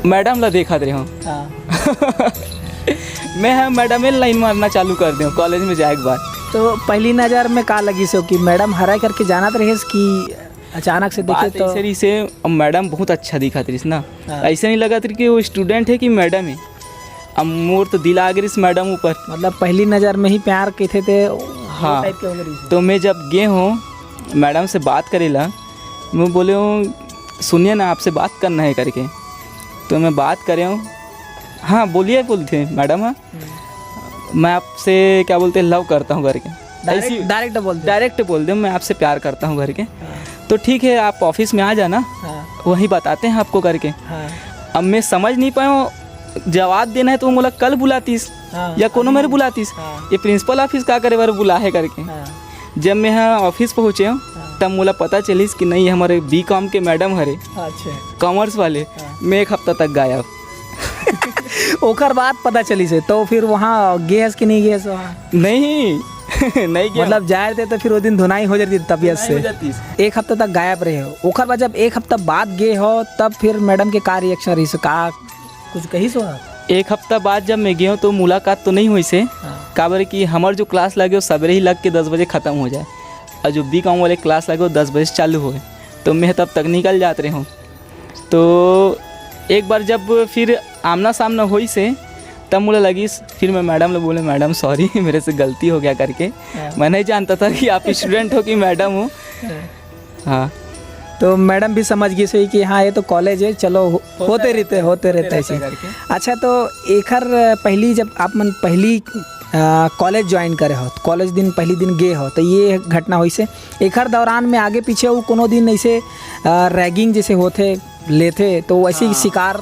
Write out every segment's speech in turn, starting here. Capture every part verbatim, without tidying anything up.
Madam ला देखत रहे हो। हाँ। मैं ह मैडम line मारना चालू कर देव कॉलेज में जाए के बाद। तो पहली नजर में का लगिस हो कि मैडम हरे करके जानत रहेस कि अचानक से देखे बात तो ऐसे रहिस हे, अब मैडम बहुत अच्छा दिखत रहिस ना। हाँ। ऐसे नहीं लगत रहिस कि वो स्टूडेंट है कि मैडम है। अब मोर तो दिल आ गे रहिस मैडम ऊपर। मतलब पहली नजर में ही प्यार कथे ते वो हाँ। Type के हो गे रहिस हे। तो मैं जब गे हों मैडम से बात करे ला, मैं बोले हों, "सुनिए ना, आपसे बात करना है," करके। तो मैं बात करे हों, "हाँ बोलिए," बोलथे मैडम, "हाँ।" हम्म। "मैं आपसे, क्या बोलते हैं, love करता हूँ," करके। Direct, ऐसी direct बोल दे। Direct बोल दे, "मैं आपसे प्यार करता हूँ," करके। हाँ। "तो ठीक है, आप ऑफिस में आ जाना, हाँ। वहीं बताते हैं आपको," करके। हाँ। अब मैं समझ नहीं पाया हूँ, जवाब देना है तो वो मोला कल बुलातीस हाँ। या कोनो मेर बुलातीस। हाँ। ये प्रिंसिपल ऑफिस का करे बर बुला है करके। हाँ। जब मैं यहाँ ऑफिस पहुँचे हूँ, हाँ। तब मोला पता चलिस कि नहीं, हमारे बी कॉम के मैडम हरे, अच्छा। कॉमर्स वाले। हाँ। मैं एक हफ्ता तक गायब। ओकर बाद पता चलिस हे, तो फिर वहाँ गे हस कि नहीं गे हस वहाँ? नहीं, नहीं गया। मतलब जाए रहते तो फिर वो दिन धुनाई हो जाती तबियत धुनाई से। हो जाती। एक हफ्ता तक गायब रहे हो, ओकर बाद जब एक हफ्ता बाद गे हो, तब फिर मैडम के का reaction रहिस, का कुछ कहिस हो? एक हफ्ता बाद जब मैं गे हों तो मुलाकात तो नहीं होइस हे, हाँ। काबर कि हमर जो क्लास लगे हो सबेरे ही लग के दस बजे खत्म हो जाए, और जो बी कॉम वाले क्लास लगे हो दस बजे से चालू होए, तो मैं तब तक निकल जात रहे हों। तो एक बार जब फिर आमना सामना होइस हे, तब मोला लगिस, फिर मैं मैडम ला बोले, "मैडम, sorry, मेरे से गलती हो गया," करके। हाँ। मैं नहीं जानता था कि आप स्टूडेंट हो कि मैडम हो। हाँ। हाँ। तो मैडम भी समझ गिस होही कि हाँ, ये तो कॉलेज है, चलो, हो-, होते रहते, होते रहते ऐसे। करके। अच्छा, तो एखर पहली, जब आप मन पहली, आ, कॉलेज ज्वाइन करे हो, कॉलेज दिन, पहली दिन गे हो, तो ये घटना होइस हे। एखर दौरान में आगे पीछे वो कोनो दिन ऐसे, आ, रैगिंग जैसे होथे, लेथे, तो वैसे ही हाँ। शिकार?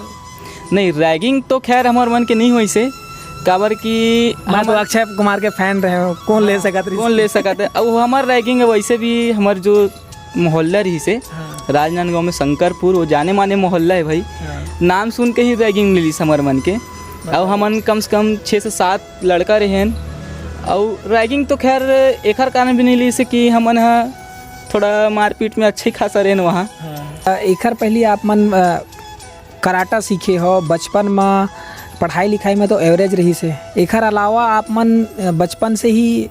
नहीं, रैगिंग तो खैर हमर मन के नहीं होइस हे, काबर कि मैं तो हम अक्षय कुमार के फैन रहे हों, कौन ले हाँ, सकत रहिस? कौन ले सकत है? अब वो हमर रैगिंग है, वैसे भी हमर जो मोहल्ला रहिस हे, हाँ। राजनांदगांव में शंकरपुर, वो जाने माने मोहल्ला है भाई। हाँ। नाम सुन के ही रैगिंग मिलिस हमर मन के। मतलब? अब हमन कम से कम छः से सात लड़का रहेन, अउ रैगिंग तो खैर एखर कारण भी नहीं लिस कि हमन ह थोड़ा मारपीट में अच्छा ही खासा रहेन वहाँ। हाँ। अ, एखर पहली आप मन, अ, कराटा सीखे हो, बचपन म पढ़ाई लिखाई में तो एवरेज रहिस हे, एखर अलावा आप मन, अ, बचपन से ही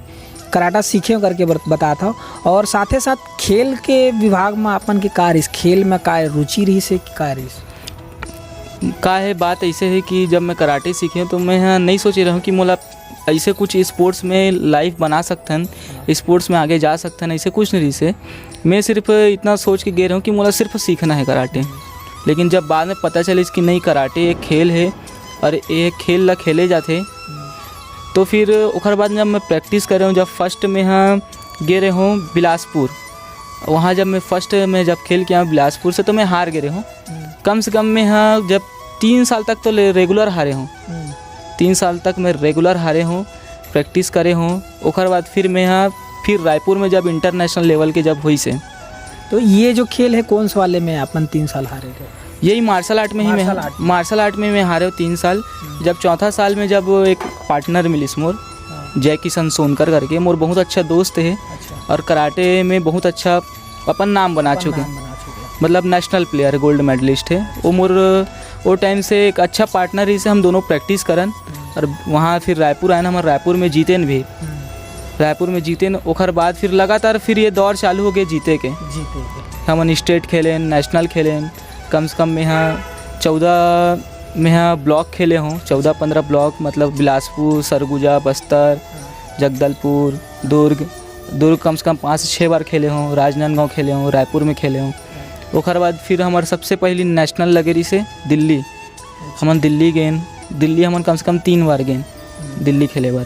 कराटा सीखे हो करके बर-, बतात हो, और साथे साथ खेल के विभाग में आप मन के का रहिस, खेल में का रुचि रहिस हे कि का रहिस? का है, बात ऐसे है कि जब मैं कराटे सीखे तो मैं ह नहीं सोचे रहूँ कि मोला ऐसे कुछ स्पोर्ट्स में लाइफ बना सकथन, स्पोर्ट्स में आगे जा सकथन, ऐसे कुछ नहीं रहिस हे। मैं सिर्फ इतना सोच के गे रहूँ कि मोला सिर्फ सीखना है कराटे। लेकिन जब बाद में पता चलिस कि नहीं, कराटे एक खेल है और ये खेल ला खेले जाथे, तो फिर ओखर बाद जब मैं प्रैक्टिस करे हूँ, जब फर्स्ट में ह गे रहे हूँ बिलासपुर, वहाँ जब मैं फर्स्ट में जब खेल के आया हूँ बिलासपुर से, तो मैं हार गे रहे हूँ। हम्म। कम से कम मैं ह जब तीन साल तक तो ले-, रेगुलर हारे हूँ। हम्म। तीन साल तक मैं रेगुलर हारे हूँ, प्रैक्टिस करे हूँ। ओखर बाद फिर मैं ह फिर रायपुर में जब इंटरनेशनल लेवल के जब होइस हे। तो ये जो खेल है, कौन से वाले में अपन तीन साल हारे रहे? यही मार्शल आर्ट में ही मैं, मार्शल आर्ट। मार्शल आर्ट में मैं हारे हूँ तीन साल। हम्म। जब चौथा साल में जब एक पार्टनर मिलिस मोर, हाँ। जय किशन सोनकर करके, मोर बहुत अच्छा दोस्त है। अच्छा। और कराटे में बहुत अच्छा अपन नाम बना अपन चुके। नाम बना चुके। मतलब नेशनल प्लेयर, गोल्ड मेडलिस्ट है वो मोर। वो टाइम से एक अच्छा पार्टनर ही से हम दोनों प्रैक्टिस करन। हम्म। और वहाँ फिर रायपुर आए ना, हमारे रायपुर में जीतेन भी। हम्म। रायपुर में जीतेन, ओखर बाद फिर लगातार फिर ये दौर चालू हो गए जीते के। जीते के। हमन स्टेट खेलेन, नेशनल खेलेन, कम से कम में यहाँ चौदह में यहाँ ब्लॉक खेले हों, चौदह पन्द्रह ब्लॉक, मतलब बिलासपुर, सरगुजा, बस्तर, हाँ। जगदलपुर, दुर्ग। दुर्ग कम से कम पाँच से छः बार खेले हों, राजनांदगांव खेले हों, रायपुर में खेले हों। ओखर बाद फिर हमार सबसे पहली नेशनल लगे रहिस हे दिल्ली। हमन दिल्ली गेन, दिल्ली हमन कम से कम तीन बार गेन, हम्म। दिल्ली खेले बर।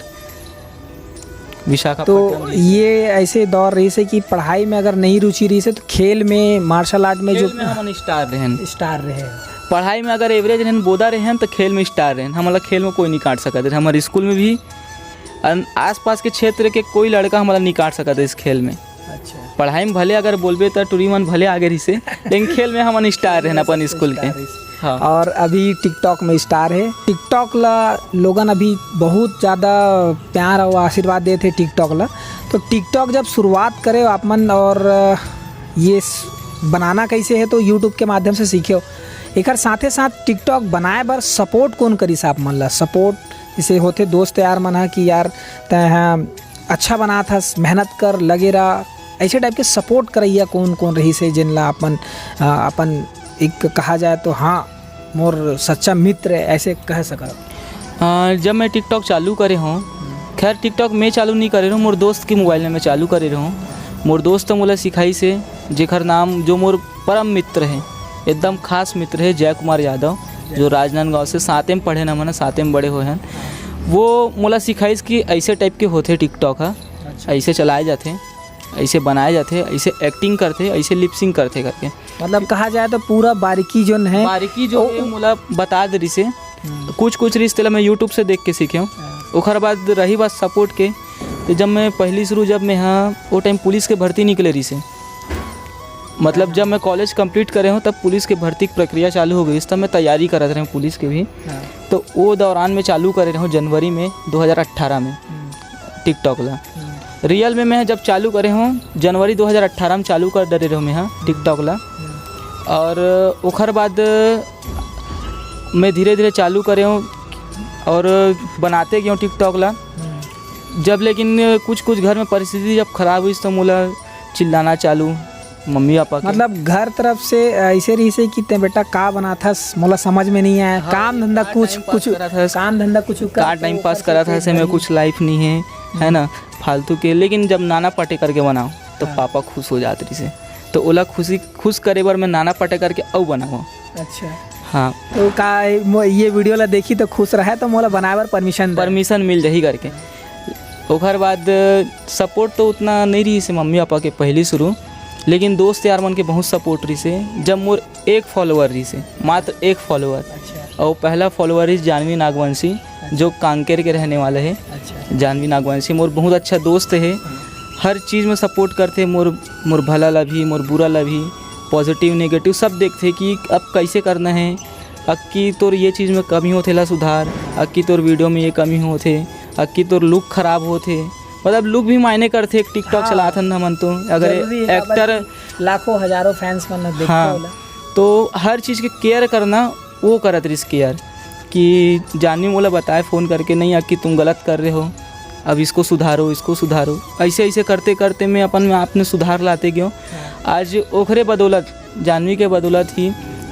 विशाखापट्टनम तो रहिस हे। ये ऐसे दौर रहिस हे कि पढ़ाई में अगर नहीं रुचि रहिस हे तो खेल में, मार्शल आर्ट में खेल जो में हमन स्टार रहेन। स्टार रहे। पढ़ाई में अगर एवरेज रहेन, बोदा रहेन, तो खेल में स्टार रहेन। हमला खेल में कोई नहीं काट सकत रहे। हमारे स्कूल में भी अन-, आसपास के क्षेत्र के कोई लड़का हमला नहीं काट सकत रहे इस खेल में। अच्छा। पढ़ाई में भले अगर बोलबे तो टूरी मन भले आगे रहिस हे, लेकिन खेल में हमन स्टार रहेन अपन स्कूल के। स्टार रहिस। हाँ। और अभी TikTok में स्टार है। TikTok ला लोगन अभी बहुत ज़्यादा प्यार और आशीर्वाद देत हे TikTok ला। तो TikTok जब शुरुआत करे आप मन और ये स-, बनाना कैसे है तो YouTube के माध्यम से सीखे हो। एकर साथे साथ TikTok बनाए बर support कौन करिस आप मन ला? Support जैसे होथे दोस्त यार मन ह कि यार तैं ह अच्छा बनात हस, मेहनत कर, लगे रह, ऐसे type के support करइया कौन कौन रहिस हे, जेन ला अपन, अ, अपन एक कहा जाए तो हाँ, मोर सच्चा मित्र ऐसे कह सकत? अ, जब मैं TikTok चालू करे हूँ, खैर TikTok मैं चालू नहीं करे रहूँ, मोर दोस्त के मोबाइल में मैं चालू करे रहूँ। मोर दोस्त मोला सिखाइस हे, जेकर नाम, जो मोर परम मित्र है, एकदम खास मित्र है, जय कुमार यादव, जो राजनांदगांव से साथे में पढ़े न मन, साथे में बड़े होए हैं। वो मोला सिखाइस कि ऐसे type के होथे TikTok ह, अच्छा। ऐसे चलाए जाथे, ऐसे बनाए जाथे, ऐसे acting करथे, ऐसे lip sync करथे करके। मतलब कहा जाए तो पूरा बारीकी जोन है, बारीकी जो ओ, है, ओ, मोला बता दे रिसे। हम्म। कुछ कुछ रिस तेला मैं YouTube से देख के सीखे हूँ। हाँ। ओकर बाद रही बात support के, तो जब मैं पहली शुरू, जब मैं हाँ, वो time पुलिस के भर्ती निकले रिसे, मतलब जब मैं college complete करे हूँ तब पुलिस के भर्ती की प्रक्रिया चालू हो गई, तब मैं तैयारी करत रहे हूँ पुलिस के भी। हाँ। तो वो दौरान में चालू करे रहे हूँ जनवरी में दो हज़ार अठारह में हम्म। TikTok ला। हम्म। Real में मैं जब चालू करे हूँ जनवरी दो हज़ार अठारह में चालू कर डरे रहे हूँ मैं हाँ TikTok ला। हम्म। और ओखर बाद मैं धीरे धीरे चालू करे हूँ और बनाते गए हूँ TikTok ला। हम्म। जब लेकिन कुछ कुछ घर में परिस्थिति जब खराब हुई तो मोला चिल्लाना चालू मम्मी पापा के। मतलब घर तरफ से ऐसे रहिसे कि "ते बेटा का बनाथस, मोला समझ में नहीं आया, हाँ, काम धंधा का कुछ, time pass कुछ करत हस? काम धंधा कुछ कर, का तो time pass करत हस, एमे कुछ life नहीं है, है ना, फालतू के।" लेकिन जब नाना पटे करके बनाओ तो हाँ। पापा खुश हो जात रहिसे, तो ओला खुशी, खुश करे बर मैं नाना पटे करके अउ बनाऊँ। अच्छा। हाँ। तो का ए-, मो-, ये video ला देखी तो खुश रहे तो मोला बनाए बर permission दे। Permission मिल जाही करके। ओकर बाद support तो उतना नहीं रहिसे मम्मी पापा के पहली शुरू, लेकिन दोस्त यार मन के बहुत support रहिसे। जब मोर एक follower रहिसे, मात्र एक follower, अच्छा। और पहला follower रहिस जानवी नागवंशी, जो कांकेर के रहने वाला है। अच्छा। जानवी नागवंशी मोर बहुत अच्छा दोस्त है, हाँ। हर चीज़ में support करथे, मोर, मोर भला ला भी, मोर बुरा ला भी, positive negative सब देखथे कि अब कैसे करना है, अक्की तोर ये चीज़ में कमी होथे ला सुधार, अक्की तोर video में ये कमी होथे, अक्की तोर look खराब होथे। मतलब look भी मायने करथे, एक TikTok हाँ। चलाथन हमन तो, अगर जरूरी है, actor काबर कि लाखों हजारों fans मन देखथे हाँ। ओला। तो हर चीज़ के care करना, वो करत रहिस care कि जानवी मोला बताए phone करके, "नहीं, अक्की तुम गलत कर रहे हो, अब इसको सुधारो, इसको सुधारो।" ऐसे ऐसे करते करते मैं अपन में आप में सुधार लाते गयो। हाँ। आज ओखरे बदौलत, जानवी के बदौलत ही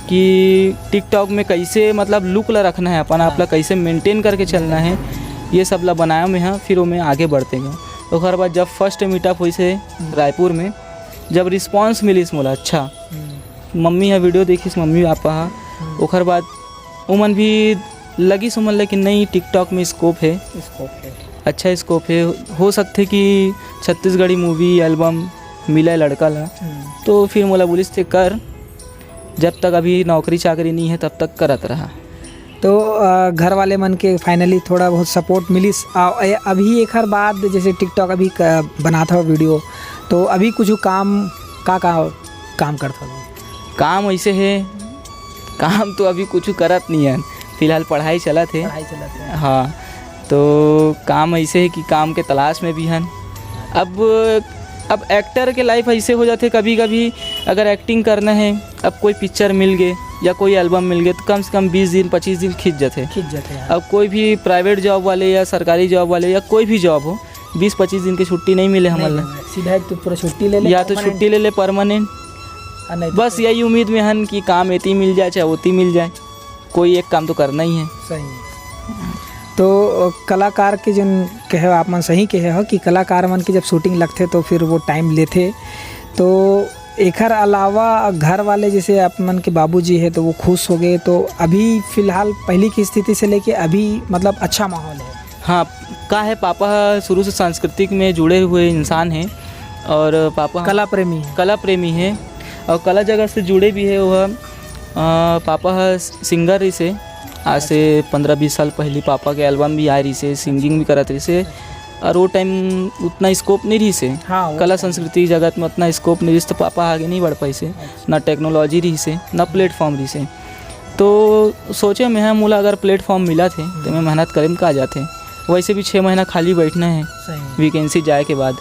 कि TikTok में कैसे मतलब look ला रखना है, अपन आप ला हाँ। कैसे maintain करके चलना है, ये सब ला बनाया मैं हाँ, फिर वो मैं आगे बढ़ते गयो। ओकर बाद जब first meetup होइस हे हम्म। रायपुर में, जब response मिलिस मोला अच्छा, हम्म। मम्मी ह video देखिस, मम्मी पापा ह, हम्म। ओकर बाद उमन भी लगिस उमन ला कि नहीं, TikTok में scope है, scope है। अच्छा scope है। हो सकथे कि छत्तीसगढ़ी movie album मिले लड़का ला। हम्म। तो फिर मोला बोलिस, "ते कर, जब तक अभी नौकरी चाकरी नहीं है तब तक करत रहा।" तो, अ, घर वाले मन के finally थोड़ा बहुत support मिलिस। आ, ए-, अभी एखर बाद जैसे TikTok अभी क-, बनात हव video, तो अभी कुछ काम, का, का काम करत हव? काम ऐसे है, काम तो अभी कुछ करत नहीं है, फिलहाल पढ़ाई चलत है। पढ़ाई चलत है। हाँ, तो काम ऐसे है कि काम के तलाश में भी हन। अब, अब actor के life ऐसे हो जाथे, कभी-कभी अगर acting करना है, अब कोई picture मिल गए या कोई album मिल गए, तो कम से कम बीस दिन, पच्चीस दिन खींच जाथे। खींच जाथे, हाँ। अब कोई भी private job वाले या सरकारी job वाले या कोई भी job हो, बीस पच्चीस दिन की छुट्टी नहीं मिले हमन नहीं ला। मिले। सीधा एक तो पूरा छुट्टी ले ले, या तो permanent। छुट्टी ले ले permanent। हाँ, नहीं तो बस फिर यही उम्मीद में हन कि काम एती मिल जाए, चाहे ओती मिल जाए, कोई एक काम तो करना ही है। सही। तो, अ, कलाकार के जन कहे, आप मन सही कहे हो कि कलाकार मन के जब shooting लगथे तो फिर वो time लेथे। तो एखर अलावा घर वाले, जैसे आप मन के बाबूजी है तो वो खुश हो गए, तो अभी फिलहाल पहली की स्थिति से लेके अभी मतलब अच्छा माहौल है? हाँ, का है, पापा ह शुरू से सांस्कृतिक में जुड़े हुए इंसान हैं और पापा ह कला प्रेमी है। कला प्रेमी है और कला जगत से जुड़े भी है। वो ह, अ, पापा ह singer रहिसे, आज से पंद्रह बीस साल पहली पापा के album भी आए रहिसे, singing भी करत रहिसे। और वो time उतना scope नहीं रहिसे, हाँ, वो कला time। संस्कृति जगत में उतना scope नहीं रहिसे, तो पापा आगे नहीं बढ़ पाइसे। अच्छा। ना technology रहिसे, ना platform रहिसे। तो सोचे मैं, मोला अगर platform मिलत हे, तो मैं मेहनत करे में का जाथे। वैसे भी छः महीना खाली बैठना है सही। Vacancy जाए के बाद।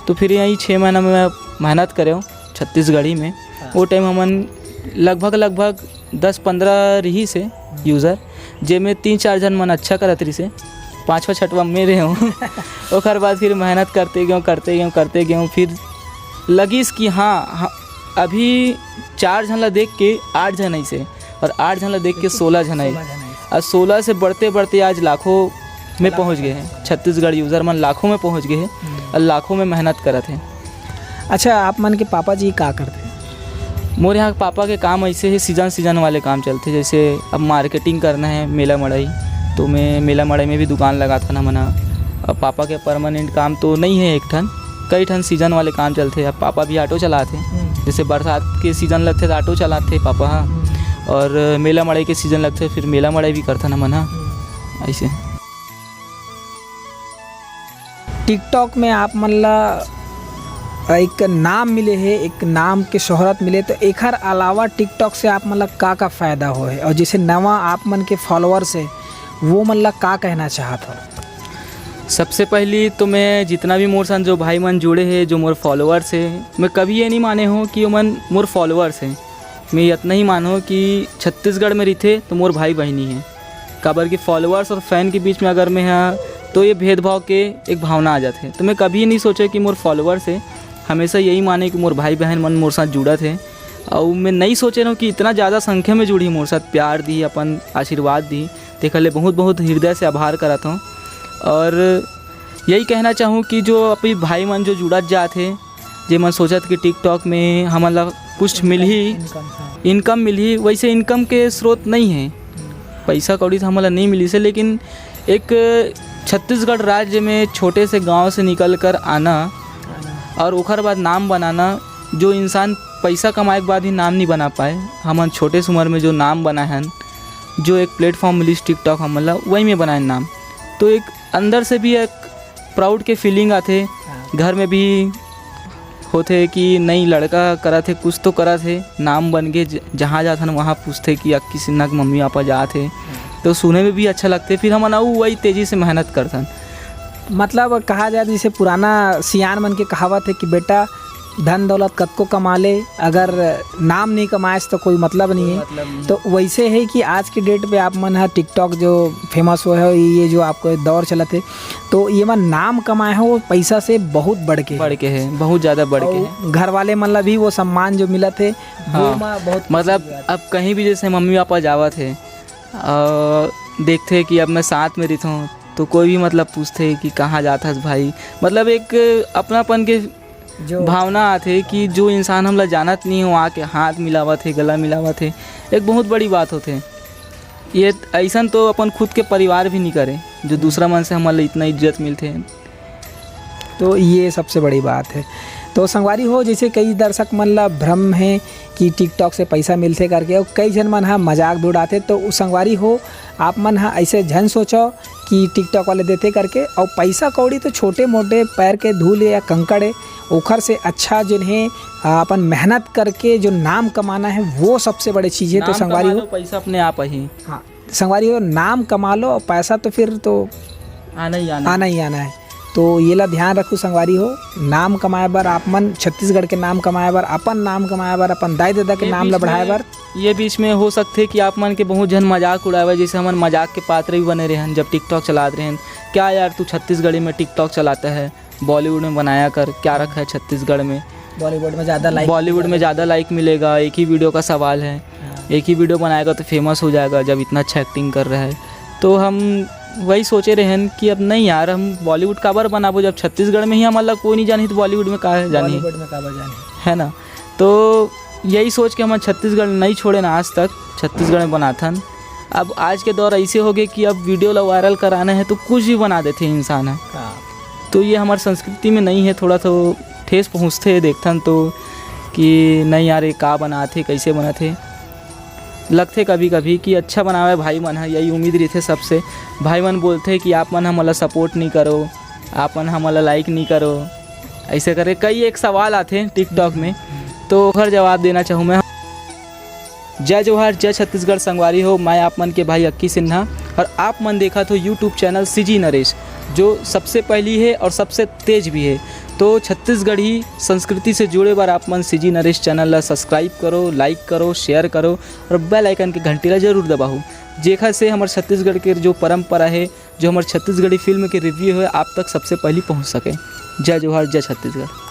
तो फिर यही छः महीना में मैं मेहनत करे हूँ छत्तीसगढ़ी में। हाँ। वो टाइम हमन लगभग, लगभग दस पंद्रह रिहिस हे यूजर, जेमे तीन चार झन मन अच्छा करत रिहिस हे, पाँचवा छठवा में रहे हूँ। ओकर बाद फिर मेहनत करते गए, करते गए, करते गए, फिर लगिस कि हाँ, हाँ, अभी चार झन ला देख के आठ झन आइस हे, और आठ झन ला देख के सोलह झन आइस। और सोलह से बढ़ते बढ़ते आज लाखों में पहुँच गए हैं। छत्तीसगढ़ यूजर मन लाखों में पहुँच गए हैं और लाखों में मेहनत करत हैं। अच्छा, आप मन के पापा जी का करथे? मोर यहाँ पापा के काम ऐसे हे, सीजन सीजन वाले काम चलथे। जैसे अब मार्केटिंग करना है, मेला मड़ई, तो मैं मेला मड़ई में भी दुकान लगाथन हमन ह। अब पापा के परमानेंट काम तो नहीं है एक ठन, कई ठन सीजन वाले काम चलथे। अब पापा भी ऑटो चलाथे, हम्म। जैसे बरसात के सीजन लगथे तो ऑटो चलाथे पापा ह, हम्म। और मेला मड़ई के सीजन लगथे फिर मेला मड़ई भी करथन हमन ह। हम्म। ऐसे। TikTok में आप मन ला एक नाम मिले हे, एक नाम के शोहरत मिले, तो एखर अलावा TikTok से आप मन ला का का फायदा होए हे? और जैसे नवा आप मन के फॉलोअर्स हे, वो मन ला का कहना चाहत हो? सबसे पहली तो मैं जितना भी मोर संग जो भाई मन जुड़े हे, जो मोर फॉलोअर्स हे, मैं कभी ये नहीं माने हूँ कि ओमन मोर फॉलोअर्स हे। मैं इतना ही मानहूँ कि छत्तीसगढ़ में रहिथे तो मोर भाई बहिनी हे, काबर कि फॉलोअर्स और फैन के बीच में अगर मैं हा, तो ये भेदभाव के एक भावना आ जाथे। तो मैं कभी नहीं सोचे कि मोर फॉलोअर्स हे, हमेशा यही माने कि मोर भाई बहन मन मोर साथ जुड़त हे। और मैं नहीं सोचे रहूँ कि इतना ज़्यादा संख्या में जुड़ी मोर साथ, प्यार दी, अपन आशीर्वाद दी, तेकर ले बहुत बहुत हृदय से आभार करत हूँ। और यही कहना चाहूँ कि जो अभी भाई मन जो जुड़त जात हे, जे मन सोचत कि TikTok में हमन ला कुछ मिलही, इनकम, हाँ। इनकम मिलही, वैसे इनकम के स्रोत नहीं है। पैसा कौड़ी से हमन ला नहीं मिलिस हे, लेकिन एक छत्तीसगढ़ राज्य में छोटे से गांव से निकल कर आना और ओखर बाद नाम बनाना, जो इंसान पैसा कमाए के बाद ही नाम नहीं बना पाए, हमन छोटे से उम्र में जो नाम बनाए हन, जो एक प्लेटफॉर्म मिलिस TikTok हमन ला, वही में बनाए नाम। तो एक अंदर से भी एक प्राउड के फीलिंग आथे। हाँ। घर में भी होथे कि नहीं, लड़का करत हे, कुछ तो करत हे, नाम बन के ज-, जहाँ जाथन वहाँ पूछथे कि अक्की सिन्हा के मम्मी पापा जात हे। हाँ। तो सुने में भी अच्छा लगथे, फिर हमन अउ वही तेजी से मेहनत करथन। मतलब कहा जाए, जैसे पुराना सियान मन के कहावत है कि बेटा, धन दौलत कतको कमा ले, अगर नाम नहीं कमाएस तो कोई मतलब नहीं है। कोई मतलब नहीं। तो वैसे है कि आज के डेट पे आप मन ह TikTok जो फेमस हुआ है, ये जो आपको दौर चलत है, तो ये मन नाम कमाए हो वो पैसा से बहुत बढ़ के है। बढ़ के है, बहुत ज़्यादा बढ़ के और है। घर वाले मन ला भी वो सम्मान जो मिलत है, वो हाँ। मा बहुत खुशी मतलब की बात है। अब कहीं भी जैसे मम्मी पापा जावत है, अ, देखथे कि अब मैं साथ में रहिथों, तो कोई भी मतलब पूछथे कि कहाँ जात हस भाई, मतलब एक अपनापन के जो भावना आथे कि जो इंसान हमला जानत नहीं हो, आके हाथ मिलावत हे, गला मिलावत हे, एक बहुत बड़ी बात होथे। ये अइसन तो अपन खुद के परिवार भी नहीं करे, जो दूसरा मन से हमन ला इतना इज्जत मिलथे। तो ये सबसे बड़ी बात है। तो संगवारी हो, जैसे कई दर्शक मन ला भ्रम है कि TikTok से पैसा मिलथे करके, और कई झन मन ह मजाक भी उड़ाथे। तो संगवारी हो, आप मन ह ऐसे झन सोचो कि TikTok वाले देथे करके, और पैसा कौड़ी तो छोटे मोटे पैर के धूल या कंकड़ है, ओखर से अच्छा जिन्हें, आ, अपन मेहनत करके जो नाम कमाना है, वो सबसे बड़े चीज़ है। तो नाम संगवारी कमा हो, लो, पैसा अपने आप आही। हाँ, संगवारी हो, नाम कमा लो और पैसा तो फिर तो आना ही आना आना है। ही आना है। तो ये ला ध्यान रखू संगवारी हो, नाम कमाए बर आप मन, छत्तीसगढ़ के नाम कमाए बर, अपन नाम कमाए बर, अपन दाई ददा के ये नाम बीच ला बढ़ाए में, बर। ये बीच में हो सकथे कि आप मन के बहुत झन मजाक उड़ावे, जैसे हमन मजाक के पात्र भी बने रहन जब TikTok चलात रहन, "क्या यार तू छत्तीसगढ़ी में TikTok चलाता है, बॉलीवुड में बनाया कर, क्या रखा है छत्तीसगढ़ में?" बॉलीवुड में ज़्यादा लाइक बॉलीवुड में मिलेगा। ज़्यादा लाइक मिलेगा, एक ही वीडियो का सवाल है, हाँ। एक ही वीडियो बनाएगा तो फेमस हो जाएगा जब इतना अच्छा एक्टिंग कर रहा है। तो हम वही सोचे रहन कि अब नहीं यार, हम बॉलीवुड काबर बनाबो जब छत्तीसगढ़ में ही हमन ला कोई नहीं जानही तो बॉलीवुड में का जानी, बॉलीवुड में काबर जानी। है ना? तो यही सोच के हमन छत्तीसगढ़ नहीं छोड़े ना आज तक, छत्तीसगढ़ में बनाथन। अब आज के दौर ऐसे हो गए कि अब वीडियो ला वायरल कराना है तो कुछ भी बना देथे इंसान है। हाँ। तो ये हमार संस्कृति में नहीं है, थोड़ा तो ठेस पहुँचथे देखथन तो कि नहीं यार, ये का बनाथे, कैसे बनाथे। लगथे कभी-कभी कि अच्छा बनावे भाई मन ह, यही उम्मीद रहिथे सबसे। भाई मन बोलथे कि आप मन हमन ला सपोर्ट नहीं करो, आप मन हमन ला लाइक नहीं करो, ऐसे करे कई एक सवाल आथे TikTok में, तो ओकर जवाब देना चाहूँ मैं। जय जोहार, जय छत्तीसगढ़ संगवारी हो, मैं आप मन के भाई अक्की सिन्हा और आप मन देखत हो YouTube चैनल CG नरेश। जो सबसे पहली है और सबसे तेज भी है। तो छत्तीसगढ़ी संस्कृति से जुड़े बर आप मन सीजी नरेश चैनल ला सब्सक्राइब करो, लाइक करो, शेयर करो और बेल आइकन के घंटी ला जरूर दबाओ, जेखर से हमर छत्तीसगढ़ के जो परंपरा है, जो हमर छत्तीसगढ़ी फिल्म के रिव्यू है, आप तक सबसे पहली पहुंच सके। जय जोहार, जय छत्तीसगढ़।